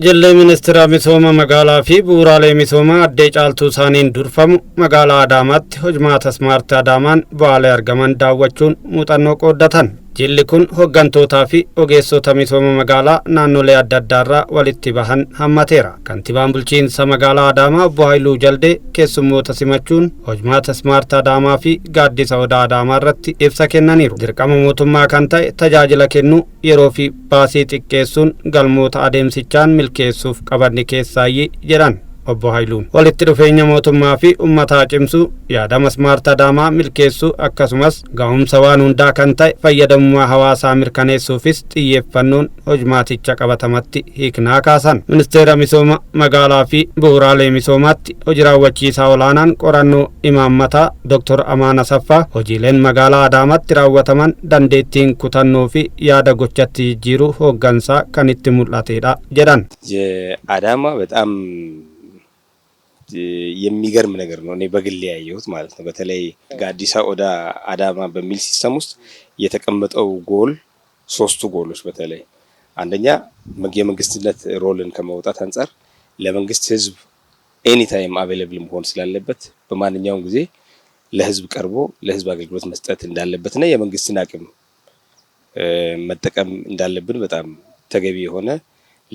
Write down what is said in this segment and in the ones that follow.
Jilli ministeera misooma magaalaa fi bu'uuraalee misoomaa addee Caaltuu Saaniin durfamu magaalaa Adaamaatti hojmaata Smart Adaamaan bu'aalee argaman daawwachuun muuxannoo qooddatan. Jilli kun hooggantootaa fi ogeessota misooma magaalaa naannolee adda addaarraa walitti bahan hammateera. Kantiibaan bulchiinsa magaalaa Adaamaa obbo Haayiluu Jaldee keessummoota simachuun hojmaata Smart Adaamaa fi gaaddisa odaa Adaamaa irratti ibsa kennaniiru. Dirqama mootummaa kan ta'e tajaajila kennuu, yeroo fi baasii xiqqeessuun galmoota adeemsichaan milkeessuuf qabanne keessaayyii jedhan obbo Haayiluun. Walitti dhufeenya mootummaa fi uummataa cimsuu, yaadama Smart Adaamaa milkeessuu, akkasumas ga'umsa waan hundaa kan ta'e fayyadamummaa hawaasaa mirkaneessuufis xiyyeeffannoon hojmaaticha qabatamatti hiiknaa kaasan. Ministeera misooma magaalaa fi bu'uuraalee misoomaatti hojii raawwachiisaa olaanaan qorannoo imaammataa Dr. Amaan Asaffaa hojiileen magaalaa Adaamaatti raawwataman dandeettiin kutannoo fi yaada gochatti jijjiiruu hooggansaa kan itti mul'atedha jedhan. የአዳማ በጣም የሚገርም ነገር ነው። እኔ በግሌ ያየሁት ማለት ነው። በተለይ ጋዲሳ ኦዳ አዳማ በሚል system ውስጥ የተቀመጠው ጎል፣ ሶስቱ ጎሎች፣ በተለይ አንደኛ የመንግስትነት role ን ከመውጣት አንጻር ለመንግስት ህዝብ anytime available መሆን ስላለበት፣ በማንኛውም ጊዜ ለህዝብ ቀርቦ ለህዝብ አገልግሎት መስጠት እንዳለበትና የመንግስትን አቅም መጠቀም እንዳለብን በጣም ተገቢ የሆነ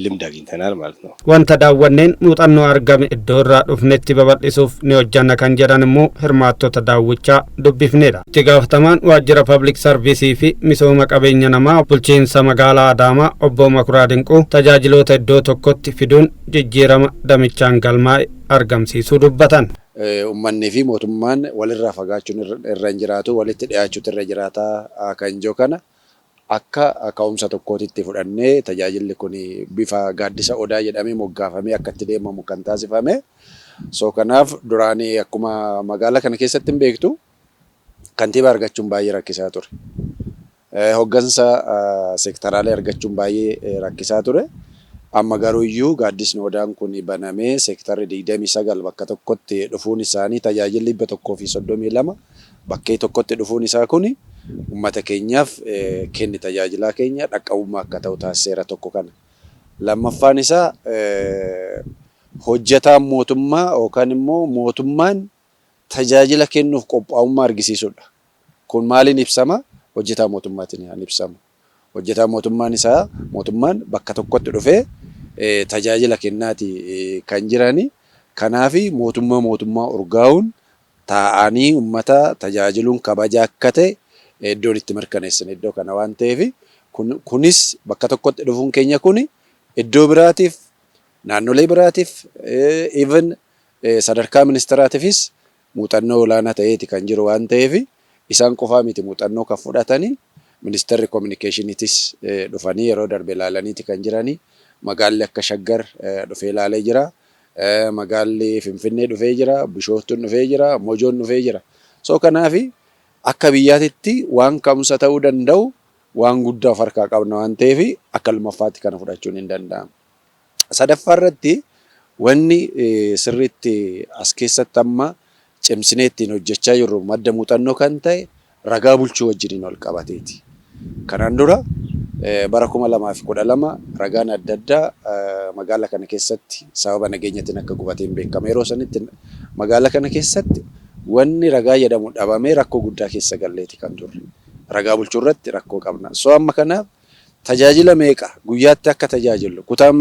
ልምድ አግኝተናል ማለት ነው። Wanta daawwanneen muuxannoo argame iddoo irraa dhufnetti babal'isuuf ni hojjanna kan jedhan immoo hirmaattota daawwichaa dubbifnedha. Itti gaafatamaan waajjira public service fi misooma qabeenya namaa bulchiinsa magaalaa Adaamaa obbo Makuraa Dinquu tajaajiloota iddoo tokkotti fiduun jijjiirama damichaan galmaa'e argamsiisuu dubbatan. Uummanni fi mootummaan walirraa fagaachuun irra hin jiraatu, walitti dhiyaachuutu irra jiraata kan jiru kana akka ka'umsa tokkootitti fudhannee tajaajilli kun bifa gaaddisa odaa jedhamee moggaafamee akka itti deemamu kan taasifame. So kanaaf duraanii akkuma magaalaa kana keessatti hin beektu, kantiibaa argachuun baay'ee rakkisaa ture. Hoggansa seektaraalee argachuun baay'ee rakkisaa ture. Amma garuu iyyuu gaaddisni odaan kun banamee seektarri 29 bakka tokkotti dhufuun isaanii, tajaajilli 132 bakkee tokkotti dhufuun isaa kuni uummata keenyaaf kenni tajaajilaa keenya dhaqqabummaa akka ta'u taasiseera, tokko kana. Lammaffaan isaa, hojjetaan mootummaa yookaan immoo mootummaan tajaajila kennuuf qophaa'ummaa argisiisudha. Kun maaliin ibsama? Hojjetaa mootummaatiin kan ibsamu. Hojjetaa mootummaan isaa mootummaan bakka tokkotti dhufee tajaajila kennaati kan jirani. Kanaafi mootummaa mootummaa urgaa'uun taa'anii uummata tajaajiluun kabaja akka ta'e iddoon itti mirkaneessan iddoo kana waan ta'eef, kunis bakka tokkotti dhufuun keenya kuni iddoo biraatiif, naannolee biraatiif, even sadarkaa ministeeraatiifis muuxannoo olaanaa ta'eeti kan jiru waan ta'eef, isaan qofaa miti muuxannoo kan fudhatanii, ministeerri kominikeeshiniitis dhufanii yeroo darbe ilaalaniiti kan jiranii. Magaalli akka Shaggar dhufee ilaalee jira. Magaalli Finfinnee dhufee jira. Bishooftuun dhufee jira. Mojoon dhufee jira. So kanaafi akka biyyaatitti waan ka'umsa ta'uu danda'u waan guddaa of harkaa qabna waan ta'eef, akka lammaffaatti kana fudhachuun hin danda'amu. Sadaffaa irratti wanni sirriitti as keessatti amma cimsinee ittiin hojjechaa jirru, madda muuxannoo kan ta'e, ragaa bulchuu wajjiniin wal qabateeti. Kanaan dura bara 2012 ragaan adda addaa magaalaa kana keessatti sababa nageenyatiin akka gubateen beekama. Yeroo sanitti magaalaa kana keessatti wanni ragaa jedhamu dhabamee rakkoo guddaa keessa galleeti kan turre. Ragaa bulchuu irratti rakkoo qabna. So amma kanaaf tajaajila meeqa guyyaatti akka tajaajillu, kutaa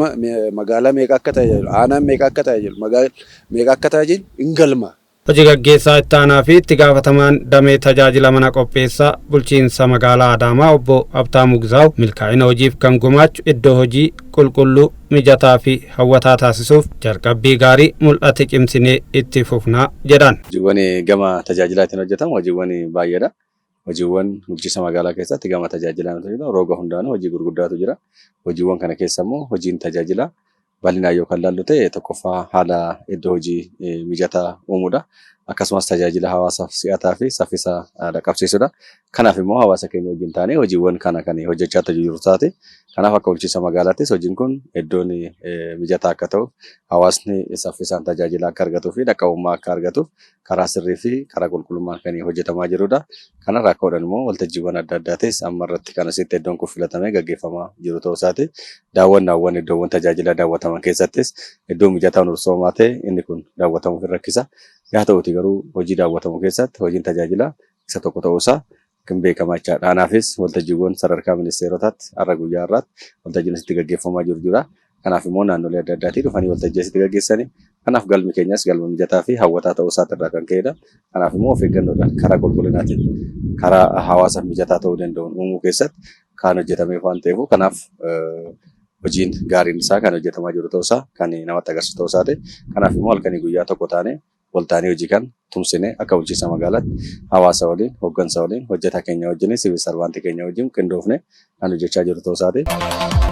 magaalaa meeqa akka tajaajilu, aanaan meeqa akka tajaajilu, magaalaa meeqa akka tajaajilu hin galma. Hojii gaggeessaa itti aanaa fi itti gaafatamaan damee tajaajila mana qopheessaa bulchiinsa magaalaa Adaamaa obbo Habtaamuu Gizaaw milkaa'ina hojiif kan gumaachu iddoo hojii qulqulluu, mijataa fi hawwataa taasisuuf jalqabbii gaarii mul'ate cimsinee itti fufnaa jedhan. Hojiiwwan gama tajaajilaatiin hojjetamu hojiiwwan baay'eedha. Hojiiwwan bulchiinsa magaalaa keessatti gama tajaajilaan hojjetamu roga hundaanuu hojii gurguddaatu jira. Hojiiwwan kana keessa immoo hojiin tajaajilaa bal'inaan yoo kan laallu ta'e, tokkoffaa haala iddoo hojii mijataa uumuudha. Akkasumas tajaajila hawaasaaf si'ataa fi saffisa dhaqqabsiisudha. Kanaaf immoo hawaasa keenya wajjin taanee hojiiwwan kana kan hojjechaa jiru taate. Kanaaf akka bulchiinsa magaalaattis hojiin kun iddoon mijataa akka ta'u, hawaasni saffisaan tajaajila akka argatuu fi dhaqqabummaa akka argatuuf karaa sirrii fi karaa qulqullummaan kan hojjetamaa jirudha. Kanarraa ka'uudhaan immoo waltajjiiwwan adda addaatis amma irratti kan asitti iddoon kun filatamee gaggeeffamaa jiru ta'uu isaati. Daawwannaawwan iddoowwan tajaajila daawwataman keessattis iddoo mijataa misooma ta'e inni kun daawwatamuuf hin rakkisa. Yaa ta'uti garuu hojii daawwatamu keessatti hojiin tajaajilaa isa tokko ta'uusaa kan beekamaa jechaadha. Kanaafis waltajjiiwwan sadarkaa ministeerotaatti har'a guyyaa har'aatti waltajjiin asitti gaggeeffamaa jiru jira. Kanaaf immoo naannolee adda addaatii dhufanii waltajjii asitti gaggeessanii. Kanaaf galmi keenyas galma mijataa fi hawwataa ta'uu isaatirraa kan ka'edha. Kanaaf immoo of eeggannoodhaan karaa qulqullinaatiin karaa hawaasaaf mijataa ta'uu danda'uun uumuu keessatti kan hojjetameef waan ta'eef, kanaaf hojiin gaariin isaa kan hojjetamaa jiru ta'uusaa kan namatti agarsiisu ta'uu isaati. Kanaaf immoo halkanii guyyaa tokko taanee waltaanee hojii kan tumsine akka bulchiinsa magaalaatti hawaasa waliin, hooggansa waliin, hojjetaa keenya wajjin, siviil sarvaantii keenya wajjin qindoofne kan hojjechaa jiru ta'uu isaati.